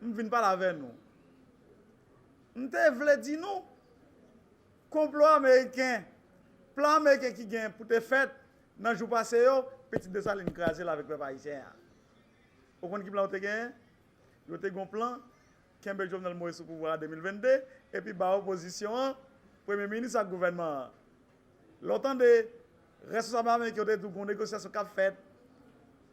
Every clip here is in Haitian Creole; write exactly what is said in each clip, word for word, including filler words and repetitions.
M vin pale avè nou. M te vle di nou, konplo ameriken, plan ameriken ki gen pou te fèt nan jou pase yo, Pitit Desalin kraze l avèk pèp ayisyen an. Ou konn ki plan yo te genyen? Yo te gen yon plan kenbe Jovenel Moïse sou pouvwa a de mil vennde, epi ba opozisyon an premye minis ak gouvènman an. Lè w tande responsab ameriken yo te di w gen yon negosyasyon k ap fèt,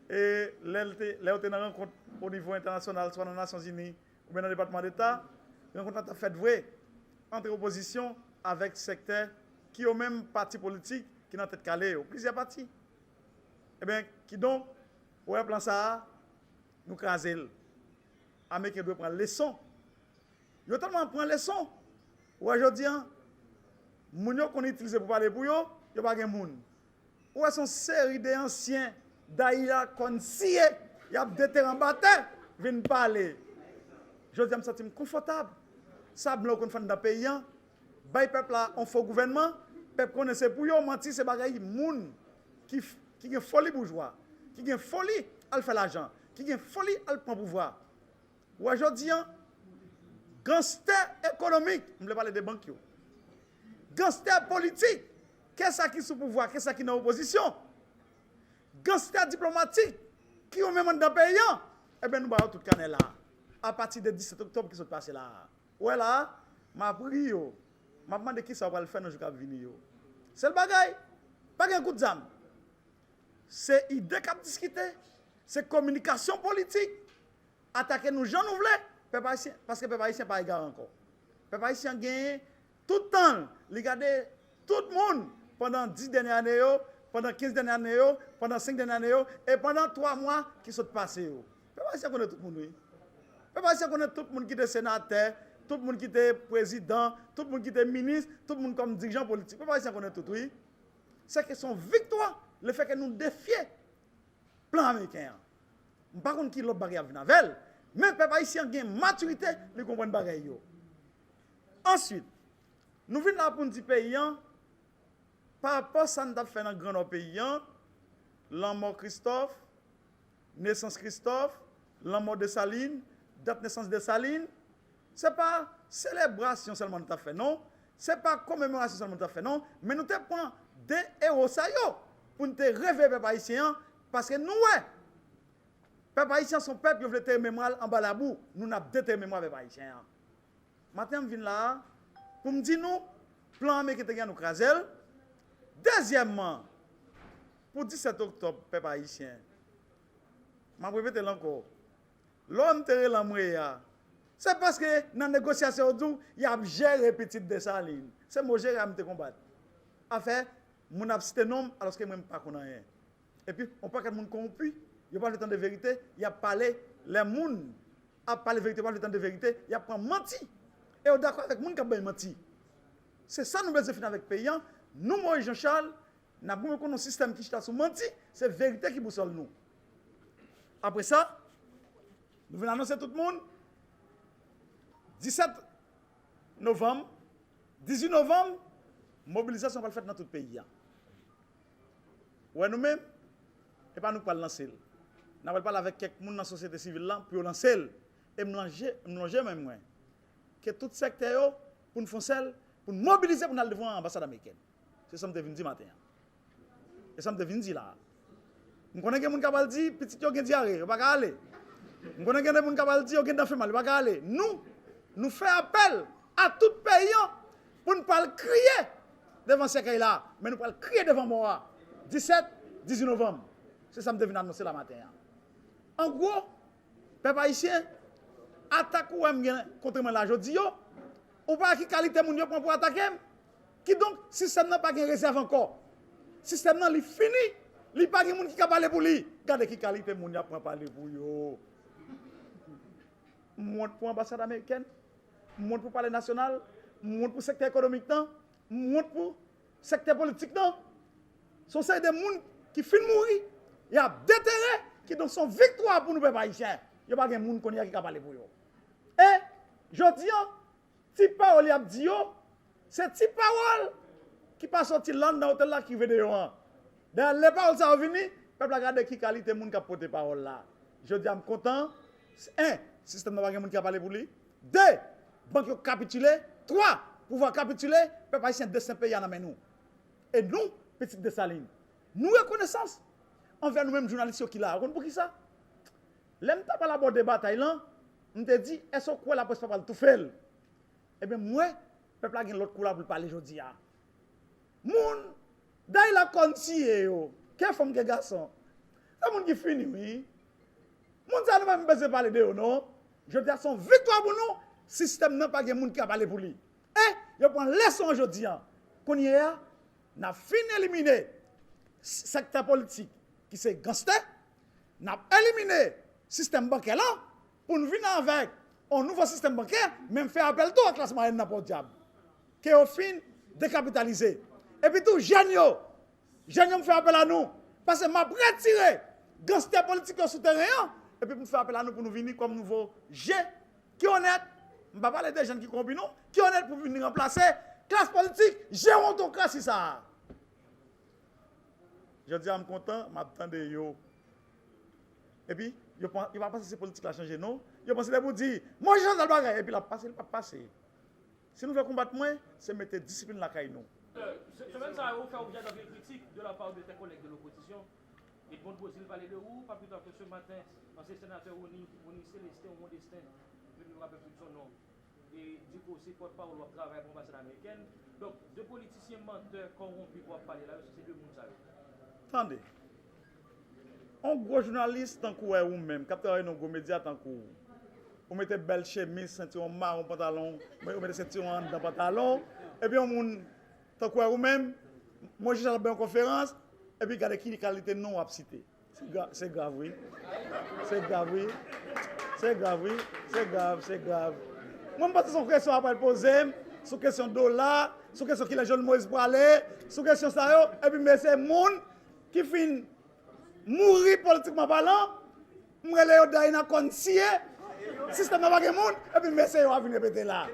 e lè l te, lè yo te nan rankont o nivo entènasyonal, swa nan Nasyonzini oubyen nan Depatman Deta, rankont la t ap fèt vre ant opozisyon avèk sektè ki yo menm pati politik ki nan tèt kale yo, plizyè pati. Ebyen, kidonk, ou wè plan sa a, nou kraze l. Ameriken dwe pran leson. Yo tèlman pran leson. Ou wè jodi a, moun yo konn itilize pou pale pou yo, yo pa gen moun. Ou wè se yon seri de ansyen dayila kòn siye, y ap detere anba tè, vin pale. Jodi a m santi m konfòtab. Sa blan yo konn fè anndan peyi an, bay pèp la yon fo gouvènman, pèp konnen se pou yo, manti se bagay moun ki, ki gen foli boujwa, ki gen foli al fè lajan, ki gen foli al pran pouvwa. Ou wè jodi a, ganstè ekonomik, m vle pale de bank yo, ganstè politik, ke sa ki sou pouvwa, ke sa ki nan opozisyon, ganstè diplomatik, ki yo menm anndan peyi an, ebyen nou ba yo tout kanè la. Apati de disèt oktòb ki sot pase la a. Ou wè la a, m ap ri yo, m ap mande kisa yo pral fè nan jou k ap vini yo. Sèl bagay, pa gen kout zam. Se ide k ap diskite, se kominikasyon politik, atake nou jan nou vle, pèp ayisyen, paske pèp ayisyen pa egare ankò. Pèp ayisyen genyen tout tan l, li gade tout moun pandan dis dènye ane yo, pandan kenz dènye ane yo, pandan senk dènye ane yo, e pandan twa mwa ki sot pase yo. Pèp ayisyen konnen tout moun, wi. Pèp ayisyen konnen tout moun ki te senatè, tout moun ki te prezidan, tout moun ki te minis, tout moun kòm dirijan politik. Pèp ayisyen konnen tout, wi. Se ke se yon viktwa, lefètke nou defye plan ameriken an. M pa konn ki lòt bagay y ap vin avè l, men pèp ayisyen an gen matirite, li konprann bagay yo. Answit, nou vin la pou n di peyi an, pa rapò sa n t ap fè nan Gran Nò peyi an, lanmò Kristòf, nesans Kristòf, lanmò Desalin, dat nesans Desalin, se pa selebrasyon sèlman nou t ap fè, non. Se pa komemorasyon sèlman nou t ap fè, non. Men nou te pran de ewo sa yo pou n te reveye pèp ayisyen an, paske nou wè, pèp ayisyen an se yon pèp yo vle tere memwa l anba labou. Nou n ap detere memwa pèp ayisyen an. Maten an, m vin la a pou m di nou, plan ameriken te gen an, nou kraze l. Dezyèmman, pou disèt oktòb, pèp ayisyen, m ap repete l ankò, lè w wè m te rele anmwey a, se paske nan negosyasyon yo di w y ap jere pitit Desalin. Se mo jere a m te konbat. Afè moun ap site non m, alòske mwen m pa konn anyen. Epi, yon pakèt moun kowonpi, yo pa vle tande verite, y ap pale, lè moun ap pale verite, yo pa vle tande verite, y ap pran manti. E yo dakò avèk moun k ap bay manti. Se sa nou bezwen fini avèk peyi an. Nou, Moïse Jean Charles, n ap goumen kont yon sistèm ki chita sou manti, se verite ki bousòl nou. Apre sa, nou vin anonse tout moun, disèt novanm, dizuit novanm, mobilizasyon pral fèt nan tout peyi a. Ou wè nou menm, e pa nou k pral lanse l. N a pral pale avèk kèk moun nan sosyete sivil la pou yo lanse l. E m lonje, m lonje men mwen. Ke tout sektè yo, pou n fè yon sèl, pou n mobilize pou n al devan anbasad amerikèn. Se sa m te vin di maten an. E sa m te vin di la a. M konnen gen moun k ap al di pitit yo gen dyare, yo pa ka ale. M konnen gen de moun k ap al di yo gen dan fè mal, yo pa ka ale. Nou, nou fè apèl a tout peyi an pou n pral kriye devan sèkèy la, men nou pral kriye devan mò a disèt, dizuit novanm. Se sa m te vin anonse la maten an. An gwo, pèp ayisyen, atak ou wè m gen kont mwen la jodi yo, ou pa wè ki kalite moun yo pran pou atake m? Kidonk, sistèm nan pa gen rezèv ankò. Sistèm nan, li fini. Li pa gen moun ki ka pale pou li. Gade ki kalite moun y ap pran pale pou yo. M wont pou anbasad amerikèn. M wont pou palè nasyonal. M wont pou sektè ekonomik nan. M wont pou sektè politik nan. Se yon seri de moun ki fin mouri, y ap detere, kidonk se yon viktwa pou nou pèp ayisyen. Yo pa gen moun kounye a ki ka pale pou yo. E, jodi an, ti pawòl y ap di yo, se ti pawòl ki pa sòti la anndan otèl la ki rive deyò an. Dayè, lè pawòl sa yo vini, pèp la gade ki kalite moun k ap pote pawòl la. Jodi a, m kontan, en, Sistèm nan pa gen moun ki ap pale pou li. De, bank yo kapitile. Twa, pouvwa kapitile. Pèp ayisyen, desten peyi a nan men nou. E nou, pitit Desalin, nou rekonesans anvè nou menm jounalis yo ki la a. Ou konn poukisa? Lè m t ap al abòde batay lan, m te di, èske w kwè laprès pa pral toufe l? Ebyen, m wè, pèp la gen lòt kou la pou l pale jodi a. Moun, dayila kòn siye yo, ke fanm ke gason. Se moun ki fini, wi. Moun sa nou pa menm bezwen pale de yo, non. Jodi a se yon viktwa pou nou, sistèm nan pa gen moun ki ap pale pou li. E, yo pran leson an jodi a. Kounye a, n ap fin elimine s- sektè politik ki se ganstè, n ap elimine sistèm bankè lan pou n vin avèk yon nouvo sistèm bankè, men m fè apèl tou a klas mwayèn nan podyab. Ke yo fin dekapitalize. Epi tou, jèn yo, jèn yo, m fè apèl a nou. Paske m ap retire ganstè politik yo sou teren an, epi m fè apèl a nou pou nou vini kòm nouvo je ki onèt. M pa pale de jèn ki kowonpi, non. Ki onèt pou vin ranplase klas politik jewontokrasi sa a. Jodi a, m kontan, m ap tande yo. Epi, yo pa, yo pa panse se politik la chanje, non. Yo panse depi w di, "Monchè, tèl bagay," epi l ap pase, l p ap pase. Si nou vle konbat mwen, se mete disiplin lakay nou. Euh, se- Semèn sa yo fè objè d'anpil kritik de la part de tes collègues de l'opposition. Edmonde Beauzile pale de ou, pas plus tard que ce matin, ansyen senatè Rony, Rony Célestin, ou Mondestin, je ne me rappelle plus de son nom, e di ke w se pòtpawòl, w ap travay pou anbasad amerikèn. Donk, de politisyen mantè, kòwonpi ke w ap pale la yo, se de moun sa yo. Tande. Yon gwo jounalis tankou w, ou menm, k ap travay nan yon gwo medya tankou w, ou mete bèl chemiz, sentiwon mawon, pantalon, ou mete sentiwon anndan pantalon, epi yon moun tankou w, ou menm, mwen jis al bay yon konferans, epi gade ki kalite non w ap site. Se gra- se grav, wi. Se grav, wi. Se grav, wi. Se grav, se grav. Mwen, m panse se yon kesyon ap pral poze m, sou kesyon dola, sou kesyon kilè Jovenel Moïse prale, sou kesyon sa yo, epi men se moun ki fin mouri politikman palan, m rele yo dayina kòn siye, sistèm nan pa gen moun, epi men se yo ap vin repete la.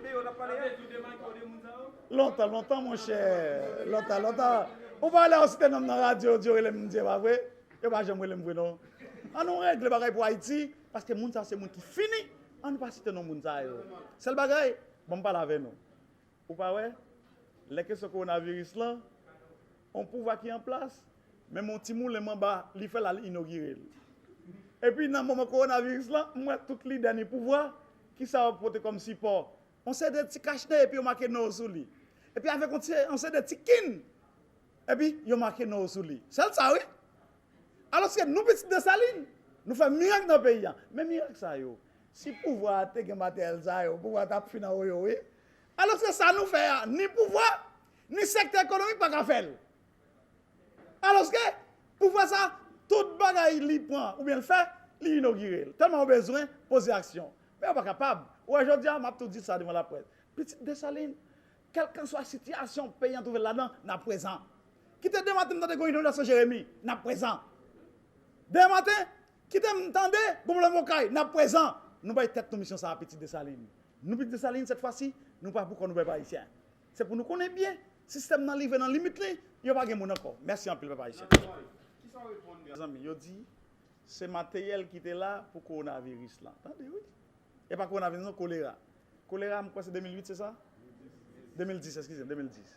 Lontan, lontan, monchè. Lontan, lontan. Ou pa wè lè yo site non m nan radyo, yo di yo rele m, m di, "E pa vre?" Yo pa janm rele m vre, non. An nou regle bagay pou Ayiti, paske moun sa se moun ki fini. An nou pa site non moun sa yo. Sèl bagay, bon, m pale avè nou. Ou pa wè, lè kesyon kowonaviris lan, yon pouvwa ki an plas, menm yon ti moulen m anba, li fè l al inogire l. Epi nan moman kowonaviris lan, m wè tout lidè ni pouvwa, kisa yo pote kòm sipò? Yon seri de ti kach nen epi yo make non yo sou li. Epi avèk yon ti, yon seri de ti kin, epi yo make non yo sou li. Sèl sa, wi. Alòske nou pitit Desalin, nou fè mirak nan peyi a. Men mirak sa yo, si pouvwa a te gen materyèl sa yo, pouvwa a t ap fin anwo yo, wi. Alòske sa nou fè a, ni pouvwa, ni sektè ekonomik pa ka fè l. Alòske, pouvwa sa, tout bagay li pran oubyen l fè, li inogire l. Tèlman yo bezwen poze aksyon. Men yo pa kapab. Ou wè, jodi a, m ap tou di sa devan laprès. Pitit Desalin, kèlkanswa sitiyasyon peyi an twouve l ladan, n ap prezan. Kite demen maten m tande gon inondasyon Jeremi, n ap prezan. Demen maten, kite m tande gon pwoblèm Okay, n ap prezan. Nou bay tèt nou misyon sa a, pitit Desalin. Nou pitit Desalin, sèt fwa si, nou pa pou kò nou, pèp ayisyen. Se pou nou konnen byen, sistèm nan rive nan limit li, yo pa gen moun ankò. Mèsi anpil, pèp ayisyen. Mezanmi, yo di, se materyèl ki te la pou kowonaviris lan. Tande, wi. E pa kowonaviris, non, kolera. Kolera, m kwè se de mil uit, se sa? De mil dis, eskize m, de mil dis.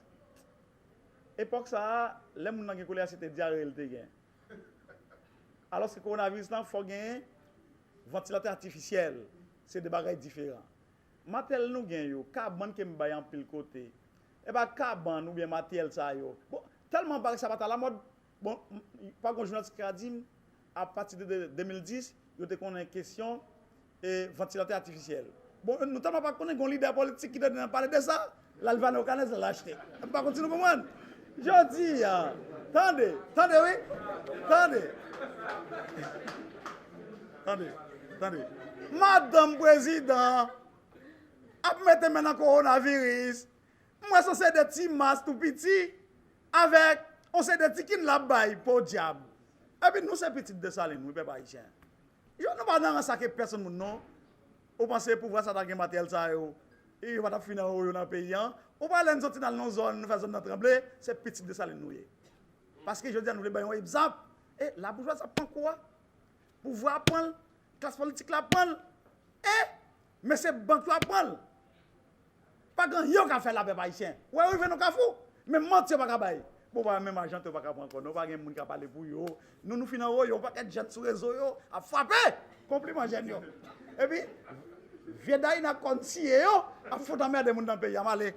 Epòk sa a, lè moun nan gen kolera, se te dyare l te gen. Alòske kowonaviris lan, fò genyen vantilatè atifisyèl. Se de bagay diferan. Materyèl nou gen yo, kabann ke m bay anpil kote. E pa kabann oubyen materyèl sa yo. Bon, tèlman bagay sa pa t alamòd, bon, m- pa gon jounalis ki ka di m, apati de, de de mil dis, yo te konnen kesyon e vantilatè atifisyèl. Bon, nou tèlman pa konnen, gon lidè politik ki te nan pale de sa, l al vane okanèz, l al achte. M pa konn si nou konprann. Jodi a, tande, tande wi, tande. Tande, tande. Madanm prezidan ap mete men nan kowonaviris. M wè se yon seri de ti mas tou piti avèk yon seri de ti kin l ap bay, podyab. Epi nou se pitit Desalin, wi, pèp ayisyen. Yo, nou pa nan rans ak pèsonn moun, non. Ou panse pouvwa sa ta gen materyèl sa yo, e yo pa t ap fin anwo yo nan peyi an? Ou pa lè n soti n al nan yon zòn, nou fè zòn nan tranble, se pitit Desalin nou ye. Paske jodi a nou vle bay yon egzanp, e laboujwazi ap pran kou a. Pouvwa ap pran l, klas politik la ap pran l. E, men se bank yo ap pran l. Pa gen anyen yo ka fè la, pèp ayisyen. Ou wè, rive nan kafou. Men manti yo pa ka bay. Bon, pa menm ajan yo pa ka pran ankò non, pa gen moun ka pale pou yo. Nou, nou fin anvoye yon pakèt jèn sou rezo yo ap frape. Konpliman jèn yo. Epi, vye Dayina konn siye yo ap fout anmède moun nan peyi a, m ale.